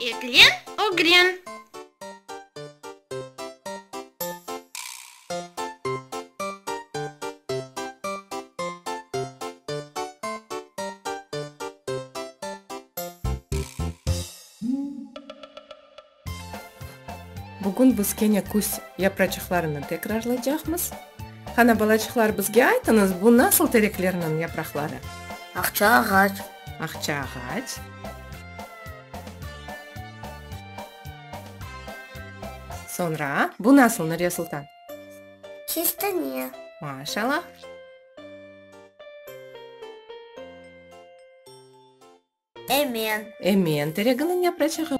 Eglen, ögren. Bugün biz kene küz yapraçıqlarını tekrarlaycaqmız. Qana, balaçıqlar, bizge aytıñız, bu nasıl tereklerniñ yapraqları? Aqça ağaç. Aqça ağaç. Soñra, bu nasıl, Nuriye Sultan? Kestane. Maşallah. Emen. Emen tereginiñ yapraçığı.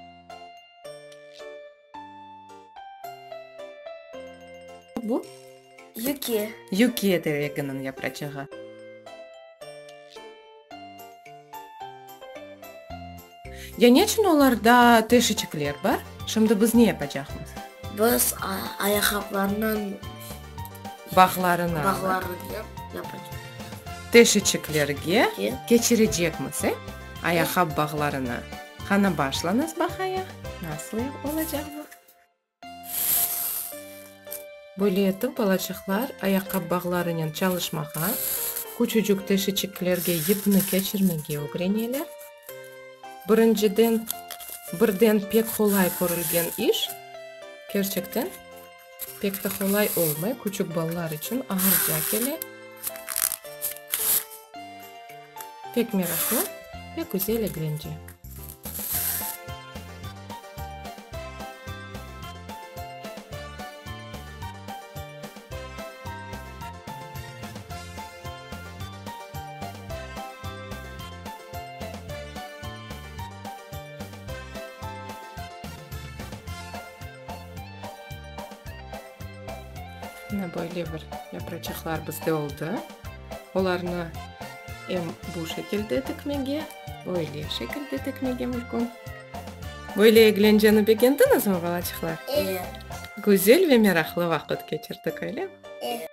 Bu? Yüke. Yüke tereginiñ yapraçığı. Ya neçün olarda teşiçikler bar? Şimdi biz ne yapacaqmız? Biz ayaqqaplarnıñ bağlarını bağlarını yapacaqmız. Teşiçiklerge keçirecekmiz, e? Ayaqqap bağlarını. Qana, başlañız baqayıq, nasıl olacaq bu? Böyle etip, balaçıqlar ayaqqap bağlarınen çalışmağa, küçücük teşiçiklerge yipni keçirmege ögreneler. Birinciden, birden pek qolay körülgen iş, kerçekten, pek de qolay olmay, küçük balalar içün ağırca kele. Pek meraqlı ve güzel eglence. Mına böyle bir yapraçıqlar bizde oldı. Olarnı em bu şekilde tikmege, böyle şekilde tikmege mümkün. Böyle eglenceni begendiñizmi, balaçıqlar? Evet. Güzel ve meraqlı vaqıt keçirdik, öyle mi? Evet.